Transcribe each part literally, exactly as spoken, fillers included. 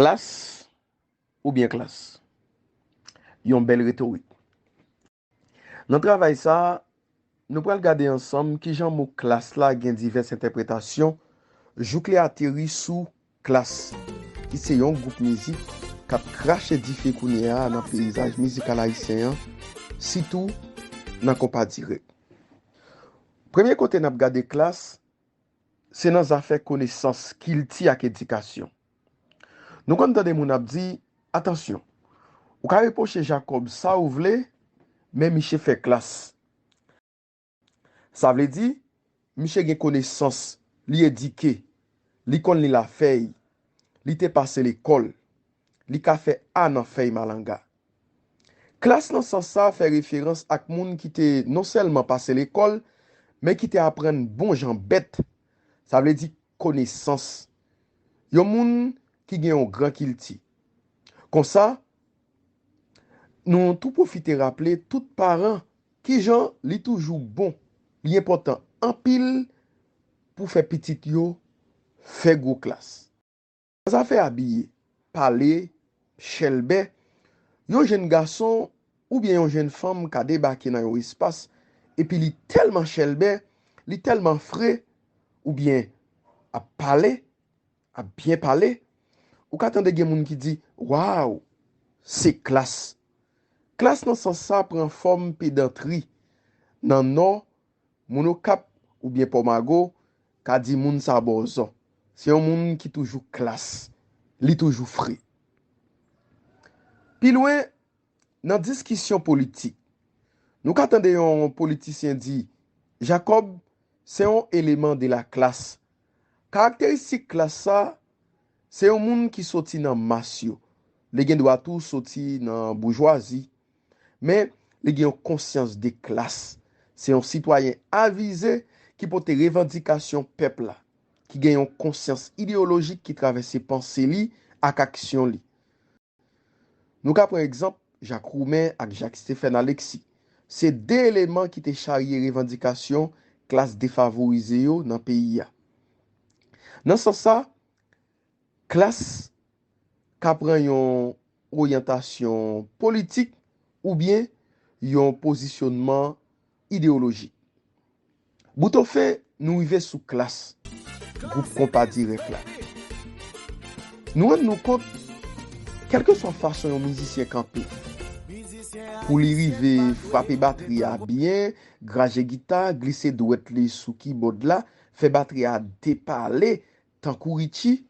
Klas oubyen klas? Yon bèl retorik. Nan travay sa a, nou pral gade ansanm kijan mo klas la gen divès entèpretasyon jouk li ateri sou Klass, ki se yon gwoup mizik k ap krache dife kounye a nan peyizaj mizikal ayisyen an, sitou nan konpa dirèk. Premye kote n ap gade Klass, se nan zafè konesans, kilti ak edikasyon. Nou konn tande moun ap di, "Atansyon, ou ka repwoche Jacob sa ou vle, men miche fè Klass." Sa vle di, miche gen konesans, li edike, li konn li lafèy, li te pase lekòl, li ka fè A nan fèy malanga. Klass nan sans sa fè referans ak moun ki te non sèlman pase lekòl, men ki te aprann bon jan bèt, sa vle di konesans. Yon moun ki gen yon gran kilti. Konsa, nou tou pwofite raple tout paran kijan li toujou bon, li enpòtan anpil pou fè pitit yo fè gwo klas. Nan zafè abiye, pale, chèlbè, yon jenn gason oubyen yon jenn fanm ka debake nan yon espas, epi li tèlman chèlbè, li tèlman fre, oubyen ap pale, ap byen pale, ou ka tande gen moun ki di, "Waw, se Klass." Klass nan sans sa pran fòm pedantri. Nan Nò, moun Okap oubyen Pòmago ka di moun sa bòzò. Se yon moun ki toujou Klass, li toujou fre. Pi lwen, nan diskisyon politik, nou ka tande yon politisyen di, "Jacob, se yon eleman de la classe." Karakteristik Klass sa, se yon moun ki soti nan mas yo. Li gen dwa tou soti nan boujwazi, men li gen yon konsyans de klas. Se yon sitwayen avize ki pote revandikasyon pèp la, ki gen yon konsyans ideyolojik ki travèse panse li ak aksyon li. Nou ka pran egzanp Jacques Roumain ak Jacques Stephen Alexis. Se de eleman ki te charye revandikasyon klas defavorize yo nan peyi a. Nan sans sa, Klass ka pran yon oryantasyon politik oubyen yon pozisyonman ideyolojik. Boutofen, nou rive sou Klass, gwoup konpa dirèk la. Nou rann nou kont, kèlkeswa fason yon mizisyen kanpe, pou li rive frape batri a byen, graje gita, glise dwèt li sou kibòd la, fè batri a depale, tankou Richie,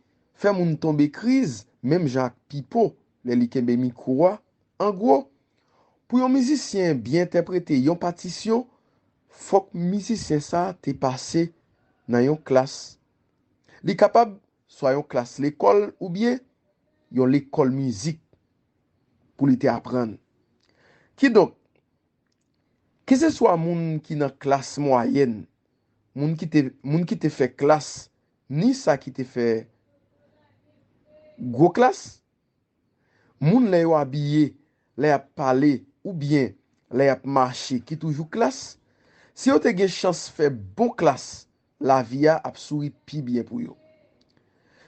fè moun tonbe kriz, menm jan ak Pipo lè li kenbe mikwo a. An gwo, pou yon mizisyen byen entèprete yon patisyon, fòk mizisyen sa a te pase nan yon klas. Li kapab swa yon klas lekòl oubyen yon lekòl mizik pou li te aprann. Kidonk, keseswa moun ki nan klas mwayèn, moun ki te, moun ki te fè klas, ni sa ki te fè gwo klas, moun lè yo abiye, lè y ap pale, oubyen lè y ap mache ki toujou klas, si yo te gen chans fè bon klas, lavi a ap souri pi byen pou yo.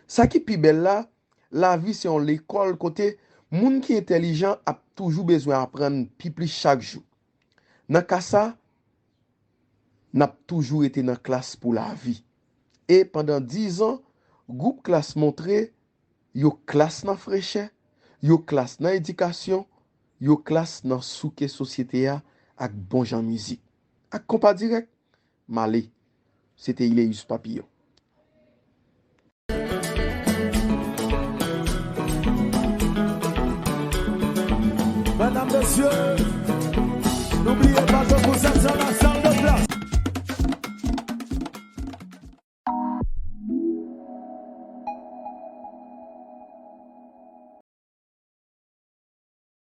Sa ki pi bèl la, lavi se yon lekòl kote moun ki entèlijan ap toujou bezwen aprann pi plis chak jou. Nan ka sa, n ap toujou rete nan klas pou lavi. E pandan diz an, gwoup Klass montre yo klas nan frechè, yo klas nan edikasyon, yo klas nan souke sosyete a ak bon jan mizik. Ak konpa dirèk, m ale. Se te Ileus Papillon. Medam, mesye,